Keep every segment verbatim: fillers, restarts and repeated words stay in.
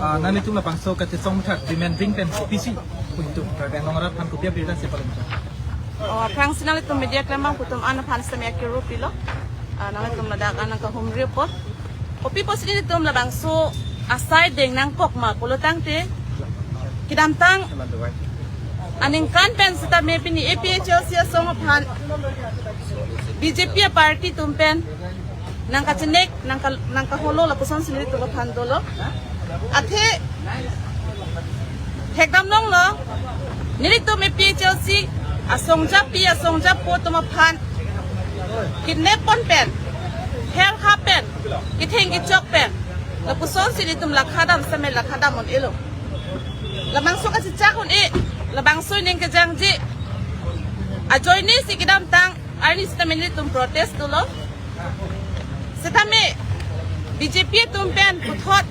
Ah, nanglitum labangso kachesong thak demand ring pen kopisi pu itum Karbi Anglong arat aphan kopi apirta si paling. Oh, aphrangsi nanglitum media klembang atum an aphan sitame akirupilo. Ah, nanglitum ladak an nangkahumri apot. Kopi pusi nelitum labangso asai deng nangkok ma pulo tangte kedamtang aningkan pen sitame pini A P H L C asong aphan B J P a-party atum pen nangkachenek, nangka, nangkaholo lapuson si nelitum aphan dolo. Athe thekdam longlo, nelitum A P H L C asong japi, asong japo atum aphan kidnap pon pen, her ha pen, kitheng kichok pen, lapuson si nelitum lakha dam sitame lakha dam un-elo. Labangso kachechak un-e, labangso ining kejangje ajoine si kedamtang arni sitame nelitum protest dolo. Sitame B J P atum pen puthot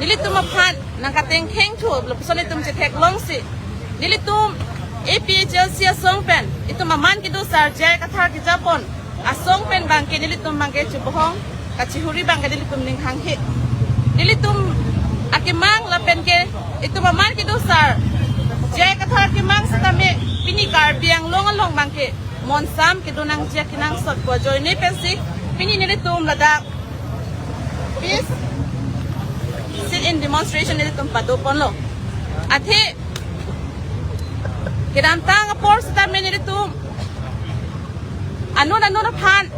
nelitum aphan nangkatengkheng thu lapuson itum chetheklongsi nelitum A P H L C asong pen itum aman kedo sar J I Kathar kejapon asong pen abangke nelitum abangke chebohong kachihuri abangke nelitum ning hanghe. Nelitum akemang lapen ke itum aman kedo sar J I Kathar akemang sitame pini Karbi Anglong along abangke monsam kedo nangji akenangsot pu ajoine pensi pini nelitum ladak peace sit-in demonstration nelitum pado ponlo. Athe kedamtang apor sitame nelitum anut anut aphan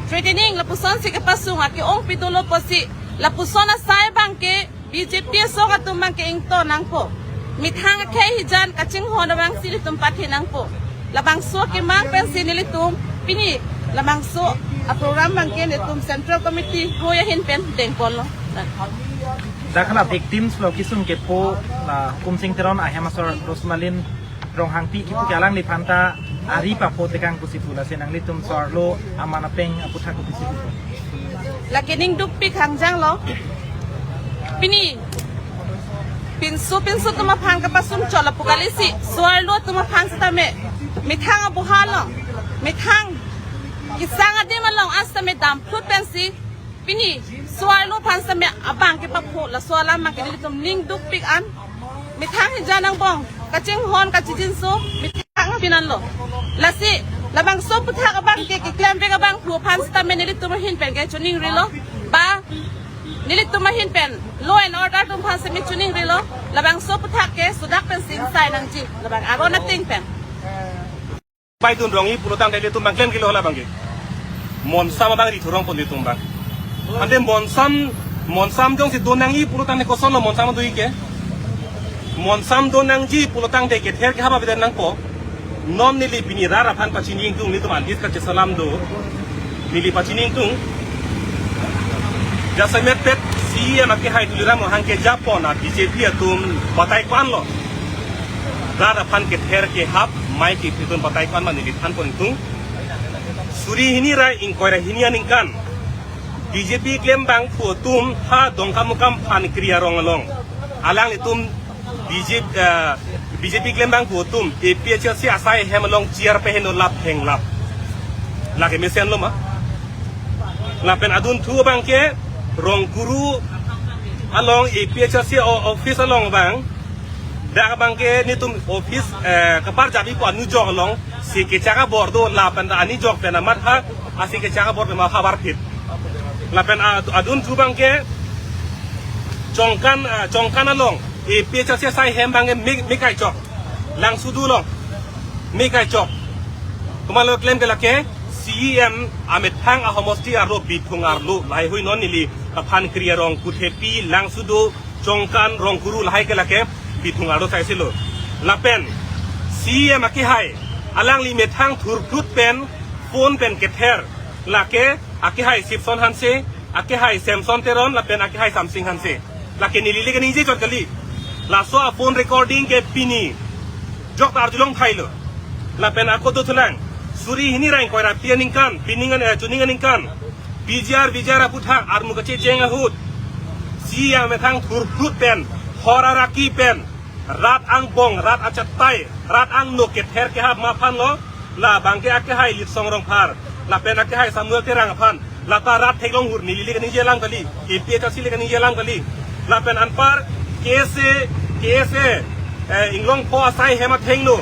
threatening lapuson si kepasung ake-ong pidolo pusi lapuson asai abangke B J P asong atum abangke ingto nangpo. Methang akhei hijan kachinghon abang si nelitum pathe nangpo. Labangso akemang pensi nelitum pini labangso a-program abangke nelitum Central Committee hoi ahin pen dengponlo. Dak hala victims lo kisung kepho la Hukum Sing Teron ahem asor Rosmalin Ronghangpi kipu ke alangliphan ta ari papo tekang pusi pu, lasi nanglitum so-arlo aman apeng aputhak pusi pu. Lake ning dukpik hangjanglo. Pini pinso pinso atum aphan kapasung chot lapu kalisi so-arlo atum aphan sitame methang aboha along, methang kesang adim along an sitame damphlut pensi pini so-arlo aphan sitame abangke papho, laso alam abangke nelitum ning dukpik an. Methang hijan angbong kachinghon kachijinso methang pinanlo. Lasi labangso aputhak abangke keklem vek abang pu aphan sitame nelitum ahin pen ke choningrilo. Ba nelitum ahin pen law and order atum aphan sitame choningrilo. Labangso aputhak ke sudak pensi ingsai nangji labang aron ateng pen. Bai dun rong-i pulo tangte ilitum abang klemkle lo hala abangke. Monsam abang ri thurong pon ilitum abang. Ante monsam, monsam jongsi do nang-i pulo tangte kosonlo monsam do-i ke. Monsam do nangji pulo tangte kether kehap avedet nangpo. Non neli pini rat aphan pachini ingtung, nelitum antis kachesalam do. Neli pachini ingtung. Jasemet pet C E M akehai Tuliram Ronghang kejapon a B J P atum batai ko-anlo. Rat aphan kether kehap mai ke pitun batai ko-an ma neli thanpon ingtung. Suri hini ra ingkoi ra hini aningkan B J P klembang pu atum ha Dongkamukam Phankri arong along. Alanglitum B J P, eh, B J P klembang pu atum A P H L C asai hem along chair peheno lap henglap. Lake mesenlo ma. Lapen adunthu abangke Rongkuru along A P H L C o-, office along abang. Dak abangke nelitum office, eh, kepar jabi pu anujok along si kechak abor do lapen ta anujok pen amat ha, asi kechak abor pen ma havar phit. Lapen a-, adunthu abangke Chongkan, ah, Chongkan along A P H L C asai hem abangke me, me kaichok. Langsudu along me kaichok. Komatlo klem ke lake C E M amethang ahomosti arlo Bithung arlo lahai hui non neli Phankri arong Kuthepi, Langsudu, Chongkan, Rongkuru lahai ke lake Bithung arlo saisilo. Lapen C E M akehai alangli methang thurphlut pen phone pen kether lake akehai Sipson Hanse, akehai Samson Teron lapen akehai Samsing Hanse. Lake neli le kaningje chot kali. Laso a-phone recording ke pini jok ta arjulong thailo. Lapen ako dothulang. Suri hini ra ingkoi ra phli aningkan, pining an, eh, chuning aningkan. P G R, V G R aputhak armu kachecheng ahut C E M amethang thurphlut pen, hor araki pen, rat angbong, rat achatai, rat angno kether kehap ma aphanlo, labangke akehai Litsong Rongphar, lapen akehai Samuel Terang aphan, Lata rat theklong hur neli le kaningje alam kali, A P H L C le kaningje alam kali. Lapen anpar K S A, K S A, eh, Inglongpho asai hem athengno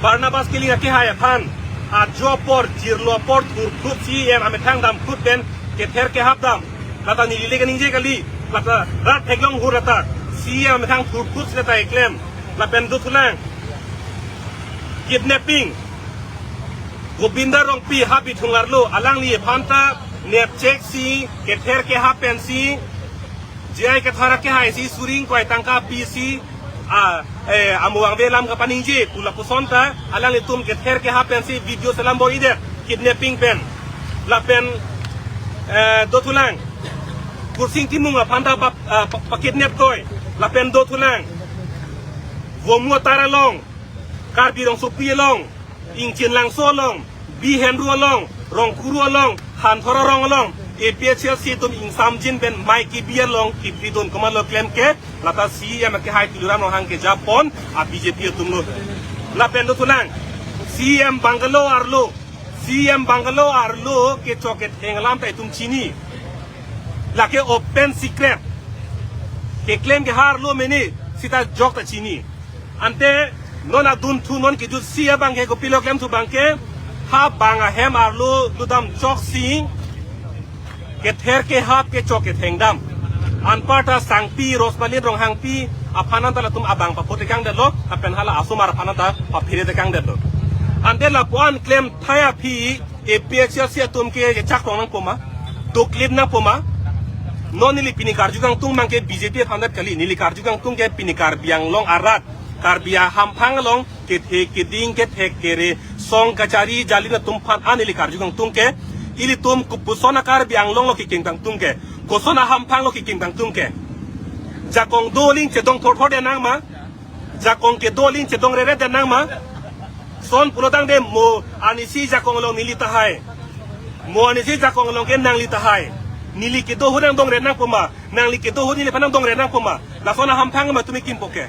Barnabas Killing akehai aphan ajo apor, jirlo apor thurphut C E M amethang damphut pen kether kehap dam. Lata neli le kaningje kali, lata rat theklong hur lata C E M amethang thurphut si lata eklem. Lapen dothulang, kidnapping. Gobinda Rongpi ha Bithung arlo, alangli aphan ta nepchek si, kether kehap pensi, J I Kathar akehai si, suri ingkoi tangka pisi, a, eh, amo vangve alam kapaningje pu lapuson ta, alanglitum kether kehap pensi video selam bor-idet, kidnapping pen. Lapen, eh, dothulang, Kursing Timung aphan ta pa, ah, pa, pakidnap toi. Lapen dothulang, Vomu atar along, Karbi Rongsopi along, Ingchin Langso along, Bi Henru along, Rongkuru along, Hanthor arong along, A P H L C atum ingsamjin pen mei kebi along kipridun komatlo klem ke, lata C E M akehai Tuliram Ronghang kejapon a B J P atumlo. Lapen dothulang, C E M bungalow arlo, C E M bungalow arlo kechok ketheng alam ta itum chini. Lake open secret. Keklem ke ha arlo mene sita jok ta chini. Ante non adunthu non kejutsi abang ke kopilo klemthu abang ke, ha bang ahem arlo ludam choksi kether kehap kechok ketheng dam. Anparta Sangpi Rosmalin Ronghangpi aphan anta latum abang papotekangdetlo, lapen hala asomar aphan anta paphiretekangdetlo. Ante lapu-an klemthai aphi A P H L C atum ke chak rong nangpo ma, doklip nangpo ma. Non neli pini karju kangtung abang ke B J P aphan det kali, neli karju kangtung ke pini Karbi Anglong arat, Karbi ahamphang along kethe keding kethek kere song kachari jali atum aphan an neli karju kangtung ke, ilitum kopuson a-Karbi Anglong lo kekim kangtung ke, koson ahamphang lo kekim kangtung ke. Jakong do aling chedong thorthor de nang ma, jakong kedo aling chedong rere de nang ma. Son pulotangte mo anisi jakong along neli tahai, mo anisi jakong along ke nangli tahai. Neli kedo ahut nangdongre nangpo ma, nangli kedo ahut neliphan nangdongre nangpo ma. Lason ahamphang ma tumi kimpo ke.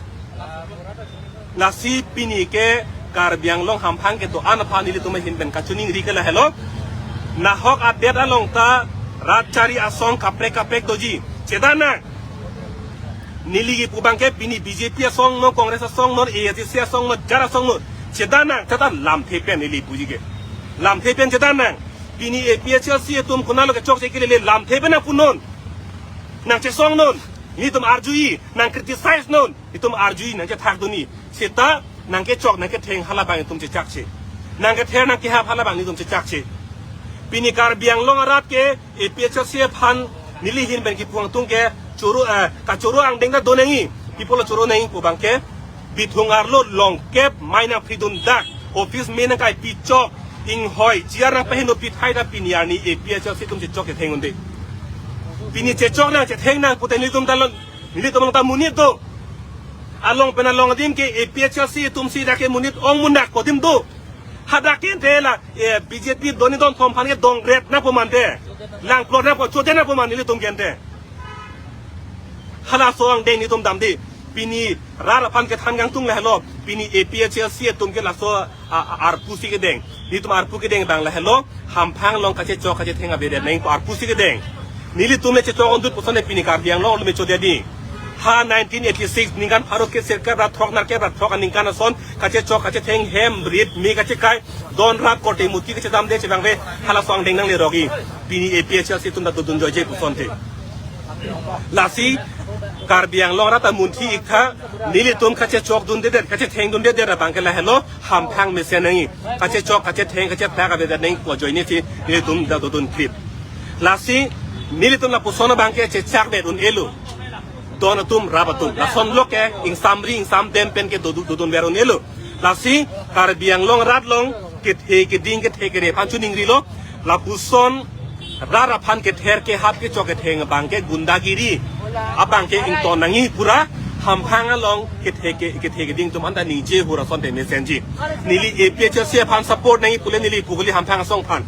Lasi pini ke Karbi Anglong hamphang kedo-an aphan nelitum ahin pen kachiningri ke lahelo. Nahok adet along ta rat chari asong kaprek kaprek doji. Chedan nang. Neli kipu abang ke pini B J P asong non, Congress asong non, A I C C asong non, jar asong non. Chedan nang, chedan lamthe pen neli puji ke. Lamthe pen chedan nang. Pini A P H L C atum konatlo kechokche kelele lamthe pen nangpu non. Nangchesong non. Nelitum arjui, nang criticize non. Itum arjui nangchethak dunji. Seta nangkechok nangketheng halabang itum chechakche. Nangkether nangkehap halabang nelitum chechakche. Pini Karbi Anglong arat ke A P H L C aphan neli ahin pen kipu kangtung ke choro, eh, kachoro angdeng ta do nangji. Pi apotlo choro nangji pu abang ke, Bithung arlo longkep mei nangphridun dak, office mei nangkaipi chok, inghoi chair nangpaheno pithai ta pini arni A P H L C atum chechok chetheng un-e. Pini chechok nang chetheng nang pute nelitum ta lo, nelitum along ta monit do. Along pen along adim ke A P H L C atum si dak ke monit ong mun dak kodim do. Hadak ke ante la, eh, B J P doni don thom aphan ke dongret nangpo ma ante. Langplot nangpo, chode nangpo ma nelitum ke ante. Halaso angdeng nelitum damde. Pini rat aphan kethan kangtung lahelo. Pini A P H L C atum ke laso a, a, arpu si kedeng. Nelitum arpu kedeng abang lahelo. Hamphang along kachechok kachetheng avedet nangpo arpu si kedeng. Nelitum le chechok undut puson le pini Karbi Anglong atum le chodedi. Ha nineteen eighty-six ningkan pharo kep sirkep ra throk nerkep ra throk aningkan ason kachechok kachetheng hem rit mei kachekai don rap korte muti kachedamde chevangve halaso angdeng nanglerokji. Pini A P H L C atum ta dodun joije puson te. Lasi Karbi Anglong arat ta munthi iktha, nelitum kachechok dundedet, kachetheng dundedet abang ke lahelo, hamphang mesen nangji. Kachechok kachetheng kacheplak avedet nangpo ajoine si nelitum ta dodun krip. Lasi nelitum lapuson abang ke chechakdet un-elo. Don atum rap atum. Lasonlo ke ingsamri ingsamdem pen ke dodu-, dodunver un-elo. Lasi Karbi Anglong arat along kethe keding kethe kere aphan chiningrilo. Lapuson rat aphan kether kehap kechok ketheng abang ke gundagiri abang ke ington nangji pura. Hamphang along kethe ke, kethe keding atum anta ningje hur ason te mesenji. Neli A P H L C aphan support nangji pule neli pu kali hamphang asong aphan.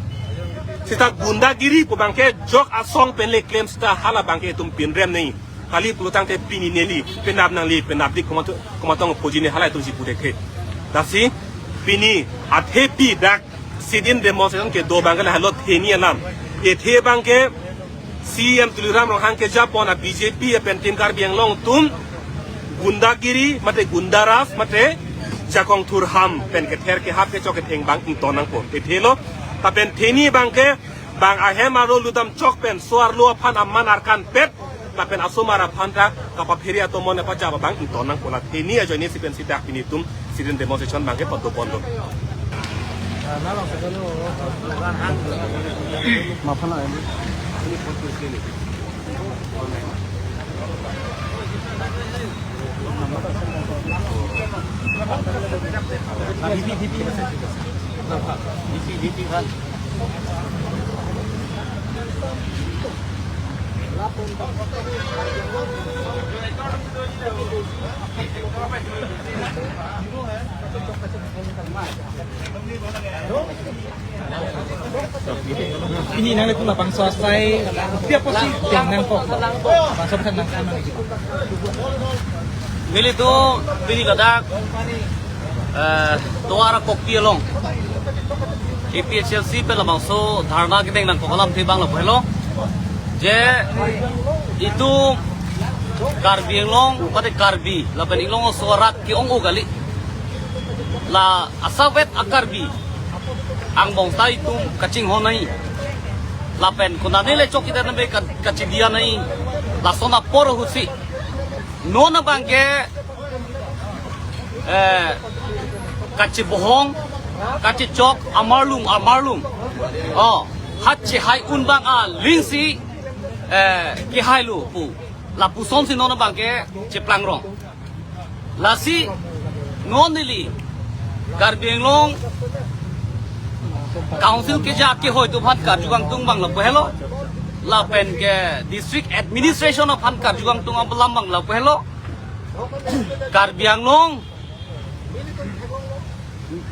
Seta gundagiri pu abang ke jok asong pen le klem seta halabang ke itum pinrem nangji. Kali pulotangte pini neli penap nangli penapdik komat-, komatong puji ne halai atum si pu dekhe. Lasi pini athepi dak sit-in demonstration kedo abang ke lahelo theni alam. Athe abangke C E M Tuliram Ronghang kejapon a B J P pen Team Karbi Anglong atum gundagiri mate gundaraj mate jakong thurham pen kether kehap kechok ketheng abang ington nangpo. Athe lo, lapen theni abangke bang ahem arlo ludam chok pen so-arlo aphan aman arkan pet lapen asomar aphan ta kapaphere atomon epajap abang ington nangpo. La theni ajoine si pen si dak pini atum sit-in demonstration abangke padoponlo. Pini nanglitum labangso asai, pi apotsi tengnangkok? Labangso aphan nang-an nang. Nelitum pini ladak, eh, Tovar Kokpi along A P H L C pen labangso dharna ketengnangkok alamthe abang lapu helo. Je itum Karbi Anglong, pate Karbi, lapen Inglong aso arat ke-ong-o kali. La asavet a-Karbi angbong ta itum kachinghon nangji. Lapen konane le chokidar name ka-, kachidiya nangji. Lason apor ahutsi non abangke, eh, kachibohong, kachichok, amarlum, amarlum. Oh, hat chehai un abang aling si, eh, kehailo pu. Lapusonsi non abangke cheplangrong. Lasi non neli Karbi Anglong Council keja kehoi atum aphan karju kangtung abang lapu helo. Lapen ke District Administration aphan karju kangtung alam abang lapu helo. Karbi Anglong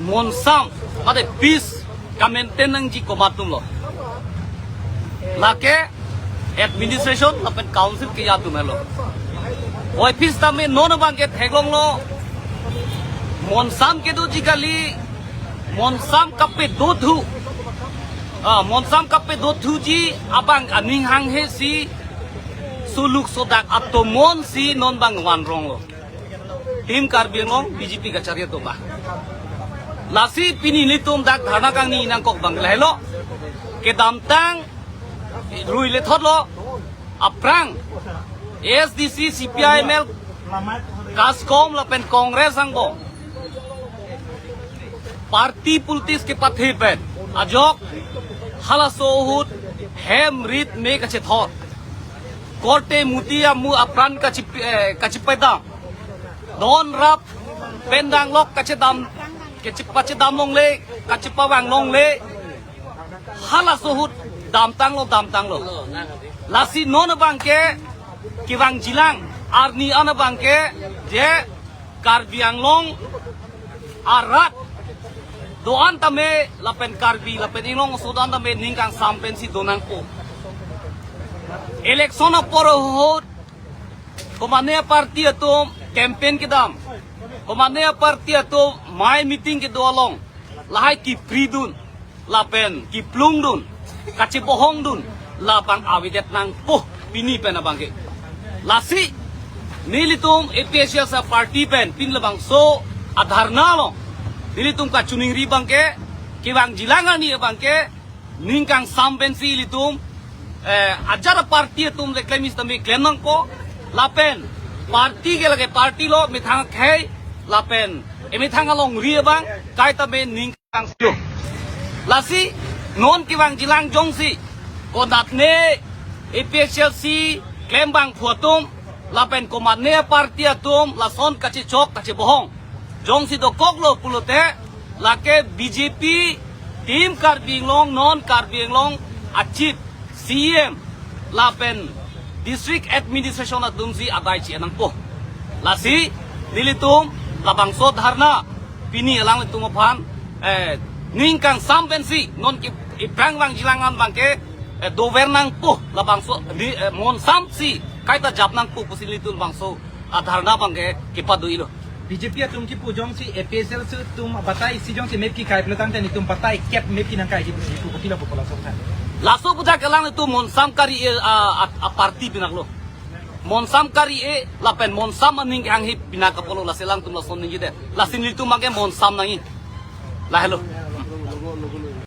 monsam, mate peace ka-maintain nangji komat atumlo? Lake administration lapen council keja atum helo. Oi, peace tame non abangke theklonglo. Monsam kedoji kali, monsam kapedothu. Ah, monsam kapedothuji abang aning hanghe si suluk sodak atomon si non abang vanronglo. Team Karbi Anglong B J P kachari atum abang. Lasi pini nelitum dak dharna kangni nangkok abang lahelo. Kedamtang rui lethotlo aphrang A S D C, C P I M L, KASCOM lapen Congress angbong party politics kepathe pen ajok halaso ahut hem rit me kachethot, korte muti amu apran kachip-, eh, kachipedam, don rap pen danglok kachedam, kachipachedam longle, kachipavang longle, halaso ahut damtanglo, damtanglo. Lasi non abangke kevangjilang arni an abangke je Karbi Anglong arat do-an tame lapen Karbi lapen Inglong aso do-an tame ning kangsam pensi donangpo. Election apor ahut komane party atum campaign kedam, komane party atum mei meeting kedo along lahai kipridun lapen kiplungdun, kachebohongdun, labang avedet nangpo pini pen abangke. Lasi nelitum A P H L C party pen pini labangso adharna along nelitum kachiningri abangke, kevangjilang arni abangke ning kangsam pensi ilitum, eh, ajat party atum le klem sitame klem nangpo, lapen party ke lake party lo, methang akhei lapen emethang alongri abang kaita me ning kangsi. Lasi non kevangjilang jongsi konatne A P H L C klembangphu atum lapen komane party atum lason kachechok kachebohong jongsi dokoklo pulote, lake B J P Team Karbi Anglong, non Karbi Anglong a-Chief, C E M lapen District Administration atumsi adai chi-en nangpo. Lasi nelitum labangso dharna pini alanglitum aphan, eh, ning kangsam pensi non ke iprang vangjilang an abangke, eh, dover nangpo, labangso di, eh, monsamsi kaita jap nangpo pusi nelitum labangso adharna abangke kepado-ilo. B J P atum kipu jongsi A P H L C atum batai isi jongsi mep kekai pulo tangte nelitum batai kep mep kenangkaiji pusi kipu, kopilo pupo laso athak? Laso pu ajat ke alanglitum monsam kari-e a, a, a party pinaklo. Monsam kari-e lapen monsam aning kehanghe pinak apotlo, lasi alangtum lason ningjedet. Lasi nelitum abangke monsam nangji. Lahelo.